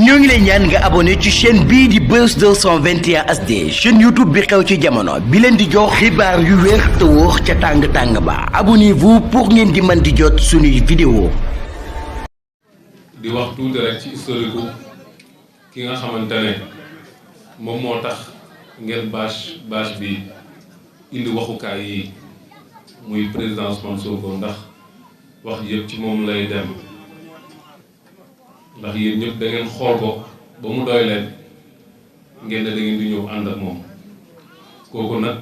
ñoo ngi lay ñaan nga abonné ci chaîne bii di Buzz 221 HD chaîne YouTube bi xew ci jamono bi leen di jox xibaar yu wér te wóor ca tàng-tàng ba abonnez-vous pour ngeen di mën di jot suñuy vidéo di wax tuuti rek ci historique ki nga xamante ne moom moo tax ngeen bâche bi indi waxukaay yi muy président Ousmane Sonko ndax wax yëpp ci moom lay dem ndax yéen ñëpp da ngeen xool ko ba mu doy leen ngeen ne da ngeen di ñëw ànd ak moom kooku nag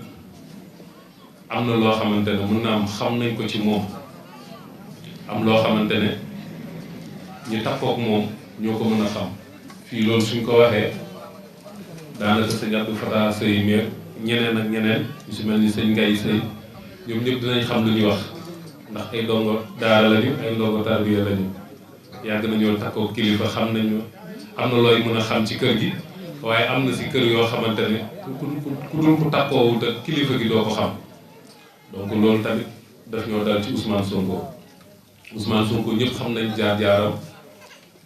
am na loo xamante ne mun naa am xam nañ ko ci moom am loo xamante ne ñu takkook moom ñoo ko mën a xam fii loolu suñ ko waxee daanaka sëñ Abdou Fatah Sey meer ñeneen ak ñeneen ñu si mel ni sëñ Ngaye Sey ñoom ñëpp dinañ xam lu ñuy wax ndax ay ndongo daara lañu ay ndongo tarbiya lañu yàgg nañoo takkoo kilifa xam nañu am na looy mën a xam ci kër gi waaye am na si kër yoo xamante ne ku dul ku takkoowu te kilifa gi doo ko xam donc loolu tamit daf ñoo dal ci Ousmane Sonko ñëpp xam nañ jaar-jaaram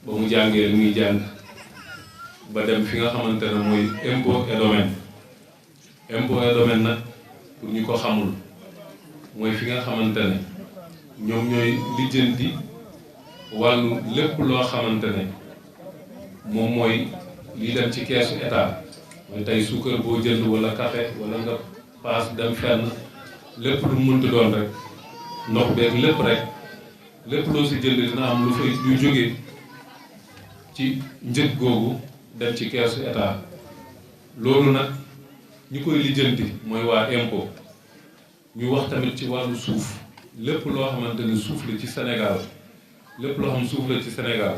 ba mu jàngee li muy jàng ba dem fi nga xamante ne mooy impôt et domaine nag pour ñu ko xamul mooy fi nga xamante ne ñoom ñooy lijjanti wàllu lépp loo xamante ne moom mooy lii dem ci keesu état mooy tey suukar boo jënd wala café wala nga paas dem fenn lépp lu mënti doon rek ndox beeg lépp loo si jënd dina am lu fay lu jógee ci njëg googu dem ci keesu état loolu nag ñi koy lijjanti mooy waa impôt ñu wax tamit ci wàllu suuf lépp loo xamante ni suuf la ci Sénégal lépp loo xam suuf la ci Sénégal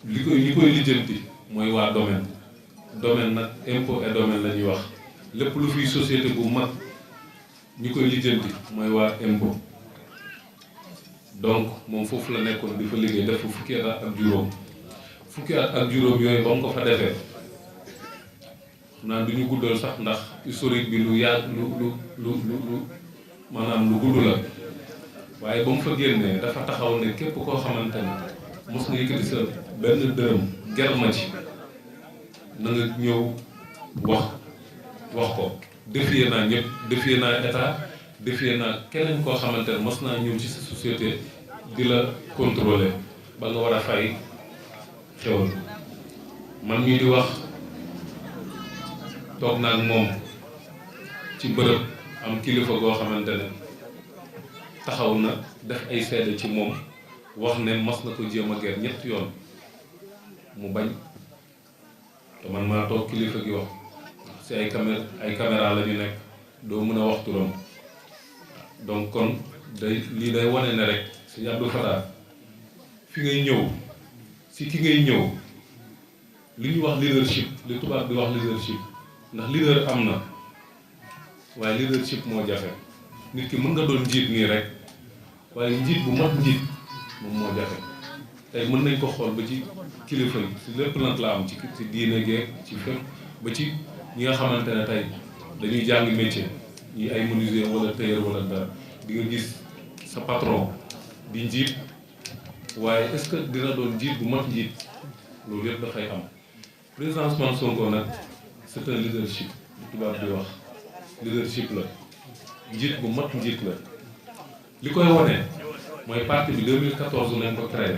ñi koy lijjanti mooy waa domaine nag impôt et domaine la ñuy wax lépp lu fiy société bu mag ñi koy lijjanti mooy waa impôt donc moom foofu la nekkoon di fa liggéey def fukki at ak juróom yooyu ba mu ko fa defee naan du ñu guddal sax ndax historique bi lu maanaam lu gudd la waaye ba mu fa génnee dafa taxaw ne képp koo xamante ne mos nga yëkkati sa benn dërëm ger ma ci na nga ñëw wax ko défier naa ñëpp défier naa état défier naa keneen koo xamante ne mos naa ñëw ci sa société di la contrôler ba nga war a fay xewal man mii di wax toog naa ak moom ci bërëb am kilifa goo xamante ne taxaw na def ay seede ci moom wax ne mas na ko jéem a ger ñetti yoon mu bañ te man maa toog kilifa gi wax si ay caméra la ñu nekk doo mën a wax turam donc kon lii day wane ne rek sëñ Abdou Fatah fi ngay ñëw si ki ngay ñëw li ñuy wax leadership li tubaab di wax leadership ndax leader am na waaye leadership moo jafe nit ki mën nga doon njiit nii rek waaye njiit bu mat njiit moom moo jafe tey mën nañ ko xool ba ci kilifa yi si lépp nag la am ci diine geeg ci fépp ba ci ñi nga xamante ne tey dañuy jàng métier ñi ay menuisier wala tailleur wala dara di nga gis sa patron di njiit waaye est-ce que dina doon njiit bu mat njiit loolu yëpp dafay am président Ousmane Sonko nag c'est un leadership lu tubaab di wax leadership la njiit bu mat njiit la li koy wane mooy parti bi 2014 nañ ko créé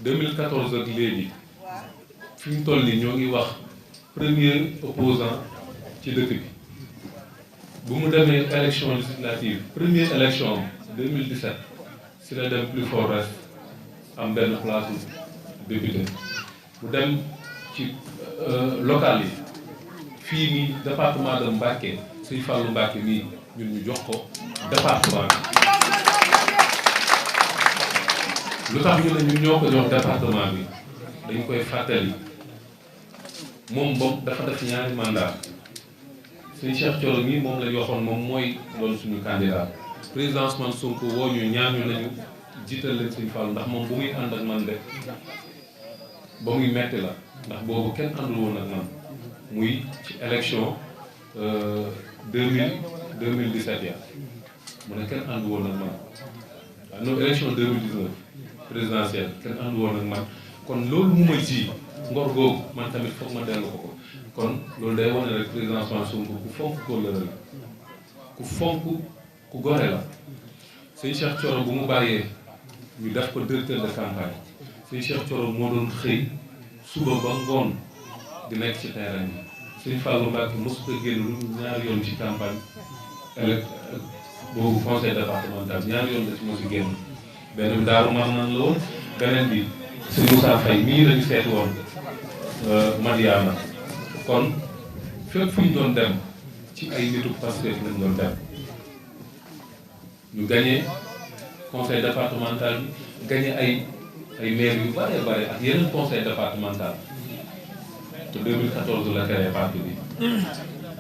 2014 ak léegi fi ñu toll nii ñoo ngi wax premier opposant ci dëkk bi bu mu demee élection législative première élection 2017 si la dem plus fort reste am benn place député mu dem ci local yi fii nii département de Mbacké Sëñ Fallou Mbacké nii ñun ñu jox ko département bi lu tax ñu ne ñun ñoo ko jox département bi dañ koy fàttali moom dafa def ñaari mandat Sëñ Cheikh Thioro mii moom la ñu waxoon moom mooy doon suñu candidat président Ousmane Sonko woo ñu ñaanu nañu jiital leen Sëñ Fallou ndax moom bu muy ànd ak man de ba muy metti la ndax boobu kenn àndul woon ak man muy ci élection 2017 ya mu ne kenn àndul woon ak man waaw non élection 2019 présidentielle kenn àndul woon ak man kon loolu mu may ji ngor googu man tamit foog ma dellu ko kon loolu day wane rek président Sonko ku fonk kóllëre la ku fonk ku gore la sëñ Cheikh Thioro bu mu bàyyee ñu def ko directeur de campagne sëñ Cheikh Thioro moo doon xëy suba ba ngoon di nekk ci terrain bi sëñ Fallou Mbacké mosut a génn lu ñaari yoon ci campagne boobu conseil départemental ñaari yoon la ci mos a génn benn bi Daaru Marnaan la woon beneen bi sëñ Moussa Faye mii lañu seeti woon Madiana kon fépp fu ñu doon dem ci ay nitu Pastef lañ doon dem ñu gagné conseil départemental bi gagné ay maire yu bare bare ak yeneen conseil départemental te 2014 la créé parti bi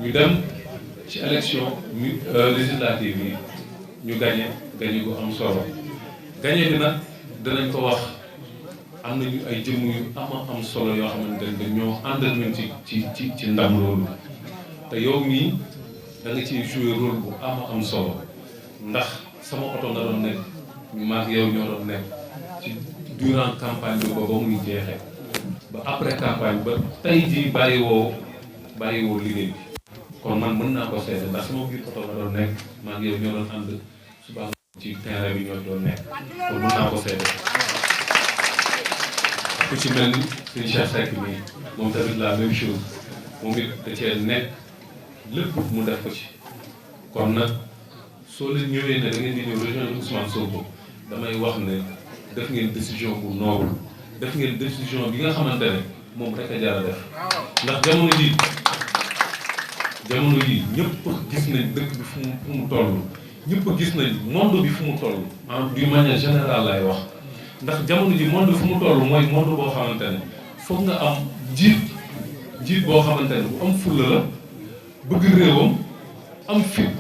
ñu dem ci élection législative yi ñu gagné gu am solo gagné bi nag danañ ko wax am nañu ay jëmm yu am solo yoo xamante ne ñoo ànd ak ñun ci ndam loolu te yow mii da nga ciy jouer rôle bu am solo ndax sama oto nga doon nekk ñu maag yow ñoo doon nekk ci durant campagne bi ba muy jeexee ba après campagne ba tey jii bàyyiwoo liggéey bi kon man mën naa ko seede ndax sama biir oto nga doon nekk maag yow ñoo doon ànd suba ci terrain bi ñoo doon nekk kon mën naa ko seede ku ci mel ni suñu Cheikh Seck mi moom tamit la même chose moom it da cee nekk lépp mu def ko ci kon nag soo leen ñëwee ne da ngeen di ñëw rejoindre Ousmane Sonko damay wax ne def ngeen décision bu noble def ngeen décision bi nga xamante ne moom rek a jar a def ndax jamono ji ñëpp gis nañ dëkk bi fu mu toll ñëpp gis nañ monde bi fu mu toll d'une manière générale lay wax ndax jamono ji monde fu mu toll mooy monde boo xamante ne foog nga am njiit boo xamante ne bu am fulla la bëgg réewam am fit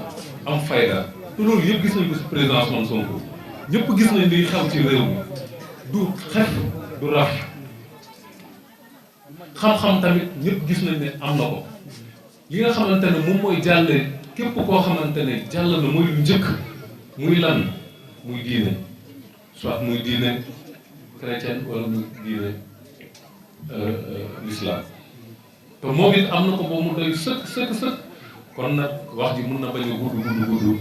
am fayda te loolu yëpp gis nañ ko si président Ousmane Sonko ñëpp gis nañ liy xew ci réew mi du xef du raf xam-xam tamit ñëpp gis nañ ne am na ko li nga xamante ne moom mooy jàlle képp koo xamante ne jàll na muy lu njëkk muy lan muy diine soit muy diine chrétienne wala muy diine l'islam te moom it am na ko boo mu doy sëkk kon nag wax ji mën na bañ a gudd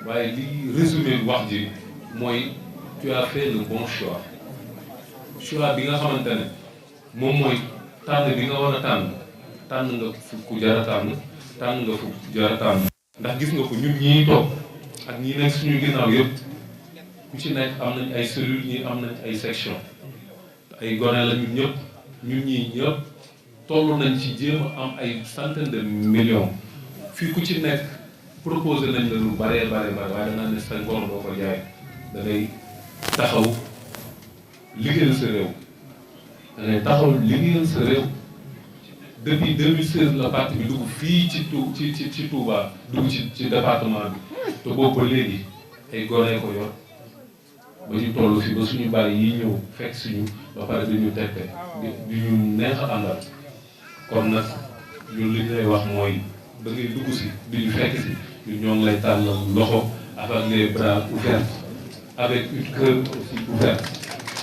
waaye li résumé wax ji mooy tu as fait le bon choix bi nga xamante ne moom mooy tànn bi nga war a tànn nga fu ku jar a tànn nga fu jar a tànn ndax gis nga ko ñun ñii toog ak ñi nekk suñu ginnaaw yëpp ku ci nekk am nañ ay cellules ñi am nañ ay section ay gone la ñun ñii ñëpp toll nañ ci jéem a am ay centaine de millions fii ku ci nekk proposé nañ la lu bare waaye danaa ne sa ngor doo ko jaay da ngay taxaw liggéeyal sa réew depuis 2016 la parti bi dugg fii ci Touba dugg ci département bi te boobu ba léegi ay gone ko yor ba ñu toll fi ba suñu bàyyi yi ñëw fekk suñu ba pare duñu tette di ñu neex a àndal kon nag ñun li ñu lay wax mooy da ngay dugg si di ñu fekk si ñun ñoo ngi lay tàllal loxo avec les bras ouverts avec une cœur aussi ouverte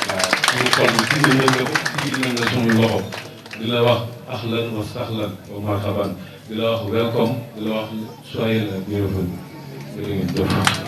waaw suñu xol bi tijji nañ la suñu loxo di la wax ahlan wa sahlan wa marhaban di la wax welcome di la wax soyez la bienvenue jërë ngeen jëf